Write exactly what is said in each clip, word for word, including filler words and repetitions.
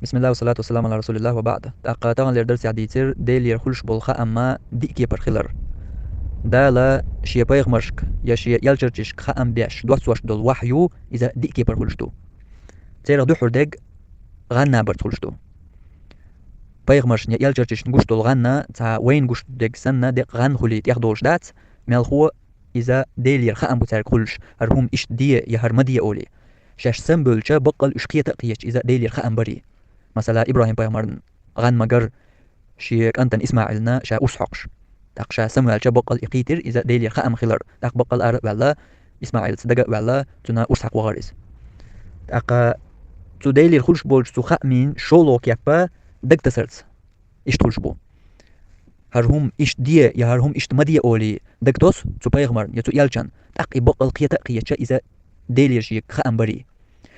Бисмиллах, ва салату ва саламу аля расулиллах, ва баъд. ТӀаккха таханлера дарсехь дийцира Делера хуьлуш болу хаам диъ кепара хилар. Дала шен пайхамаршка я шен элчанашка хаам беш доссош долу вахью, иза диъ кепара хуьлуш ду. Церах дуьххьара дерг гӀан набарца хуьлуш ду. Пайхамаршна я элчанашна гуш долу гӀан цхьа вайна гуш дерг санна деккъа гӀан хуьлий тӀехдолуш дац, мелхо иза Делера хаам бу цаьрга хуьлуш, хӀара хӀума иштта де я хӀара ма де олий. Шаьш самабевлча баккъал уьш кхета а кхеташ, иза Делера хаам барий. Масала, ИбрахӀим-пайхамарна гӀан магар шен кӀантана ИсмаӀилна ша урс хьокхуш. ТӀаккха ша самаваьлча баккъал и кхийтира, иза Делера хаам хилар. ТӀаккха баккъал ара а ваьлла, ИсмаӀилца дага а ваьлла, цунна урс хьакха вахара иза. ТӀаккха цу Делера хуьлуш болчу цу хаамийн шолгӀа кеп дагтасарца иштта хуьлуш бу. ХӀара хӀума иштта де я хӀара хӀума иштта ма де олий дагтосу цу пайхамарна я цу элчанна, тӀаккха и баккъал кхета а кхеташ, иза Делера шега хаам барий.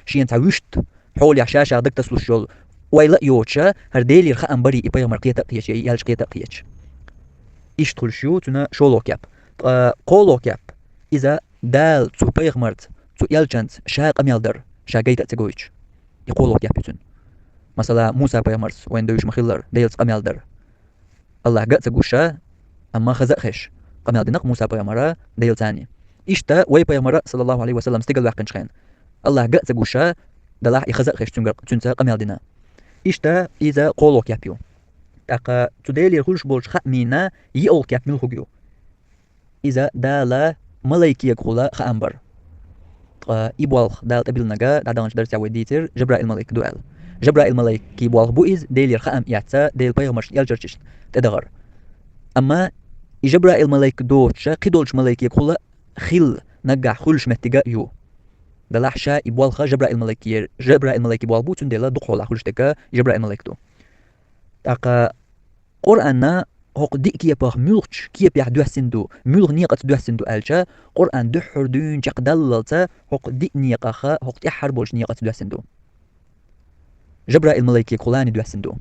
Шена цхьа вуьшта хьолехь ша-шах дагтасалуш йолу ойла а йоцуша, хӀара Делера хаам барий и пайхамар кхета а кхеташ, и элча кхета а кхеташ. Иштта хуьлуш ю цуьнан шолгӀа кеп. Ткъа кхоалгӀа кеп, иза Дала цу пайхамарца, цу элчанца ша къамел дар, ша гайта а ца гойтуш. И кхоалгӀа кеп ю цуьнан. Масала, Муса-пайхамарца вайна девзаш ма-хиллара, Делаца къамел дар. Аллахь ган а ца гуш ша, амма хаза а хезаш, къамел дина-кх Муса-пайхамара Делаца. Иштта вай пайхамара, саллаллаху Ӏалайхи ва саллам, стигала ваьккхинчу хенахь, Аллахь ган а ца гуш ша, делахь и хаза а хезаш цуьнгара, цуьнца къамел дина. Иштта иза кхоалгӀа кеп ю. ТӀаккха цу Делера хуьлуш болчу хаамийн йиъалгӀа кеп муьлхарг ю? Иза Дала малайкегахула хаам бар. Ткъа и болх Дала тӀебиллинарг дӀадаханчу дарсехь вай дийцира, Жабраил-малайк ду аьлла. Жабраил-малайкий болх бу иза, Делера хаам эцна, Делан пайхамаршна, элчанашна тӀедахар. Амма и Жабраил-малайк доцуша кхидолчу малайкегахула хилла, наггахь хуьлуш меттиг а ю. Делахь ша и болх Жабраил-малайкера, Жабраил-малайкий болх бу, цундела дукха хьолахь хуьлуш дерг Жабраил-малайк ду. ТӀаккха Къуръан хӀокху диъ кепах муьлхачу кепехь доьссина ду, муьлха некъаца доьссина ду аьлча, Къуръан дуьххьара дуьйна чекхдаллалца хӀокху диъ некъах, хӀокху тӀаьххьара болчу некъаца доьссина ду. Жабраил-малайкегахула доьссина ду.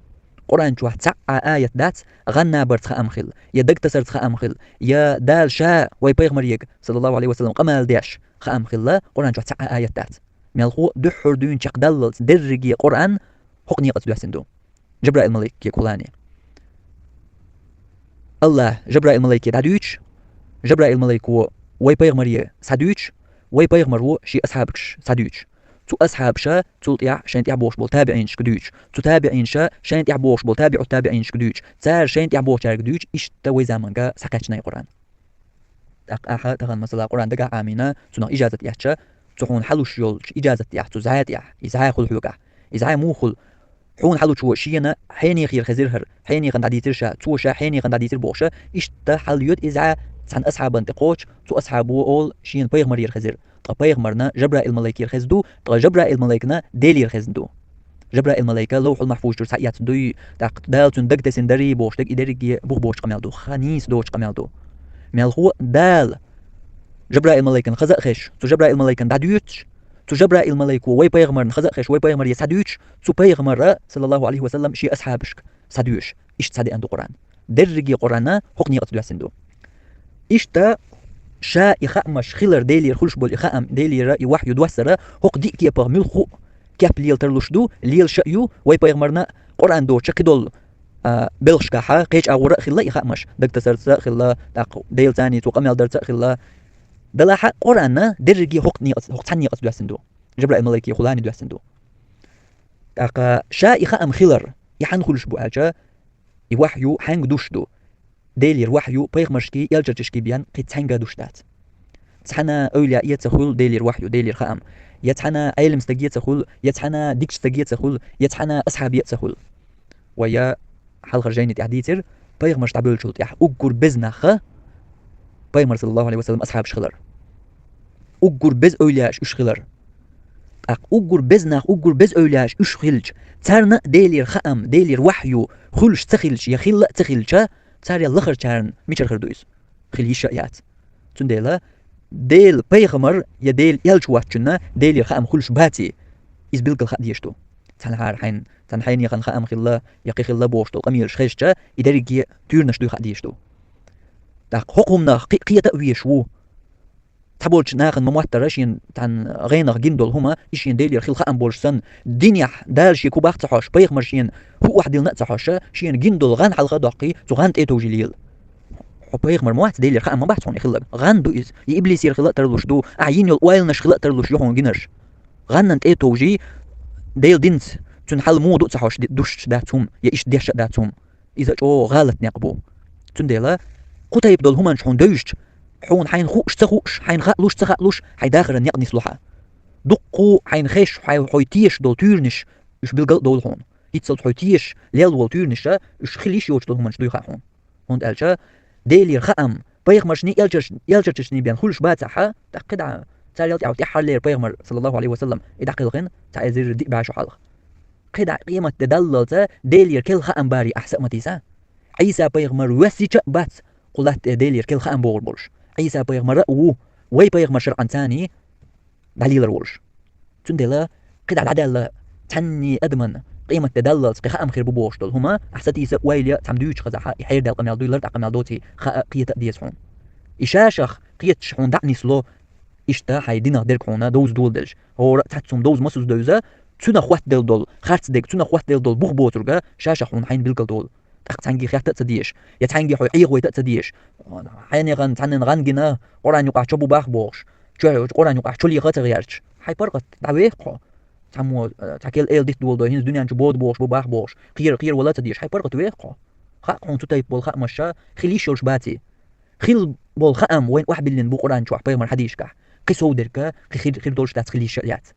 Къуръан чохь цхьа а аят дац, гӀан набарца хаам хилла, я дагтасарца хаам хилла, я Дала ша вай пайхамарга, саллаллаху Ӏалайхи ва саллам, къамел деш хаам хилла, Къуръан чохь цхьа а аят дац. Мелхо дуьххьара дуьйна чекхдаллалца дерриге Къуръан хӀокху некъаца доьссина ду. Жабраил-малайкегахула. Аллахь Жабраил-малайке дӀадуьйцуш, Жабраил-малайко вай пайхамаре схьадуьйцуш, вай пайхамаро шен асхьабашка схьадуьйцуш. Цу асхьабаша цул тӀаьхьа шайна тӀаьхьа богӀуш болу табиӀинашка дуьйцуш. Цу табиӀинаша шайна тӀаьхьа богӀуш болу табиӀут-табиӀинашка дуьйцуш. Цара шайна тӀаьхьа богӀучаьрга дуьйцуш, иштта вай заманга схьакхаьчна и Къуръан. ТӀаккха ахьа тахана, масала, Къуръан дагахь Ӏамийна, цунах ижазат эцча, цу хьуна хьалуш йолчу ижазат тӀехь, цу зӀе тӀехь, и зӀе хуьлу хьоьгахь. И зӀе муха хуьлу? Хьуна хьалучо шена хьенехера хезира хӀара, хьенехана дӀадийцира ша, цо ша хьенехана дӀадийцира бохуша, иштта хьал йоьду и зӀе цхьана асхьабана тӀе кхочуш, цу асхьабо олу шена пайхамарера хезира. Ткъа пайхамарна Жабраил-малайкера хезна ду, ткъа Жабраил-малайкна Делера хезна ду. Жабраил-малайка Лавхьул-Махьфуз чуьра схьаэцна дуй, тӀаккха Дала цуьнан дага тесна дарий бохуш дерг, и дерриге бух боцуш къамел ду, хан нийса доцуш къамел ду. Мелхо Дала Жабраил-малайкана хаза а хезаш, цу Жабраил-малайкана дӀадуьйцуш, цу Жабраил-малайко вай пайхамарна хаза а хезаш, вай пайхамаре схьадуьйцуш, цу пайхамара, саллаллаху Ӏалайхи ва саллам, шен асхьабашка схьадуьйцуш, иштта схьадеана ду Къуръан. Дерриге Къуръан хӀокху некъаца доьссина ду. Иштта ша и хаамаш хилар, Делера хуьлуш болу и хаам, Делера и вахью доссара хӀокху диъ кепах муьлхха а кеп лела тарлуш ду, лелаш а ю, вай пайхамарна Къуръан доцуша кхидолу, а, белхашкахьа кхечу агӀора а хилла и хаамаш, дагтасарца а хилла, тӀаккха Делаца цо къамел дарца а хилла. Делахь а Къуръан дерриге хӀокху некъаца, хӀокху цхьана некъаца доьссина ду. Жабраил-малайкехула доьссина ду. ТӀаккха ша и хаам хилар, и хьанна хуьлуш бу аьлча, и вахью хьаьнга душ ду? Делера вахью пайхамаршкий, элчанашкий бен кхин цхьаьнгга душ дац. Цхьана эвлаяэ ца хуьлу Делера вахью, Делера хаам. Я цхьана Ӏелам стаге ца хуьлу, я цхьана дикачу стаге ца хуьлу, я цхьана асхьабе ца хуьлу. Вай хьалхара жайни тӀехь дийцира, пайхамарш дӀабевллачул тӀаьхьа уггар беза нах пайхамар, саллаллаху Ӏалайхи ва саллам, асхьабаш хилар. Уггар беза эвлаяаш уьш хилар. ТӀаккха уггар беза нах, уггар беза эвлаяаш уьш хилча, царна а Делера хаам, Делера вахью хуьлуш ца хилча, я хилла а ца хилча, царел лахарчарна мичара хир ду иза? Хила йиш а яц. Цундела Делан пайхамар я Делан элча воцчунна Делера хаам хуьлуш баций, иза билггал хаа дезаш ду. Цхьанхьара хьайна, цхьана хьенехана хаам хилла, я кхин хилла бохуш долу къамелаш хезча, и дерриге туьйранаш дуй хаа дезаш ду. ТӀаккха хӀокху хӀуманах кхин а кхета а везаш ву. Цхьаболчу нахана ма моттара шена цхьана гӀенах гина долу хӀума, и шена Делера хила хаам болуш санна, динехь Дала шен куьйгах ца хьожуш, пайхамар шена хӀуъа диллина а ца хьожуш, шена гина долу гӀан хьалха доккхий, цу гӀан тӀе товжий лела. Хьо пайхамар ма вац, Делера хаам ма бац хьуна и хилларг. ГӀан ду иза. И иблисера хила а тарлуш ду, ахь йина йолу ойланаш хила а тарлуш ю хьуна гинарш. ГӀаннан тӀе товжий, Делан динца, цуьнан хьал муха ду а ца хьожуш, ди-, дуьсуш дац хӀума, я иштта деш а дац хӀума. Иза чӀогӀа гӀалат некъ бу. Цундела кху тайпа долу хӀуманаш хьуна девзча, хьуна хьайна хууш а ца хууш, хьайна хаалуш а ца хаалуш, хьайн дахаран некъ нисло хьан. Дуккха хьайна хезаш, хьай-, хьо тешаш долу туьйранаш, уьш билгал а довла хьуна. ХӀинццалц хьо тешаш лелла волу туьйранаш, уьш хила йиш йоцуш долу хӀуманаш дуй хаьа хьуна. ХӀунда аьлча Делера хаам пайхамаршний, элчарш-, элчарчашний бен хуьлуш бацахь, тӀаккха кхидӀа царел тӀаьхьа тӀаьххьарлера пайхамар, саллаллаху алейхи ва саллам, и дӀакхелхина цхьа эзар диъ бӀе шо хьалха. КхидӀа къематде даллалца Делера керла хаам барий ахь са а ма тийса. Ӏийса-пайхамар воьссича а бац кху латта тӀе Делера керла хаам богӀур болуш. Ӏийса-пайхамар а ву, вай пайхамар шарӀанца дӀалелар волуш. Цундела кхидӀа дӀадаьлла цхьанний адаман къематде даллалц кхин хаам хир бу бохуш долу хӀума, ахь сатийса а ойла е а цхьамма дуьйцуш хезахь, и хьердаьлла къамел дуй, лартӀехь къамел доций хаа а, кхета а деза хьуна. И ша-шах кхеташ хьуна дӀа а нисло, иштта хьайн динах дерг хьуна довза доладелча. ХӀора а цхьацца хӀума довза ма суза девза, цунах хоттаделла долу харц дерг, цунах хоттаделла долу бух боцург ша-шах хьуна хьайна билгал довла. ТӀаккха цхьаьнгге хетта а ца дезаш, я цхьаьнгге хьо Ӏехавайта а ца дезаш. Хьенехан цхьаннен гӀан гина, Къуръан юкъахь чо бу бах бохуш, чо, Къуръан юкъахь чо леха а ца гӀерташ. Хьайн паргӀат дӀавеха хьо. Цхьаммо, э, цхьа кел эла дитта доладой, хӀинца дуьнен чу бода бохуш бу бах бохуш, кхера, кхера вала а ца дезаш, хьайн паргӀат веха хьо. Хаьа хьуна цу тайпа болу хаамаш хила йиш йолуш баций. Хила болу хаам вайна охьабиллина бу Къуръан чохь, пайхамар хьадисашкахь. Кхин сов дерг, кхин хир, хир долуш дац, хила йиш а яц.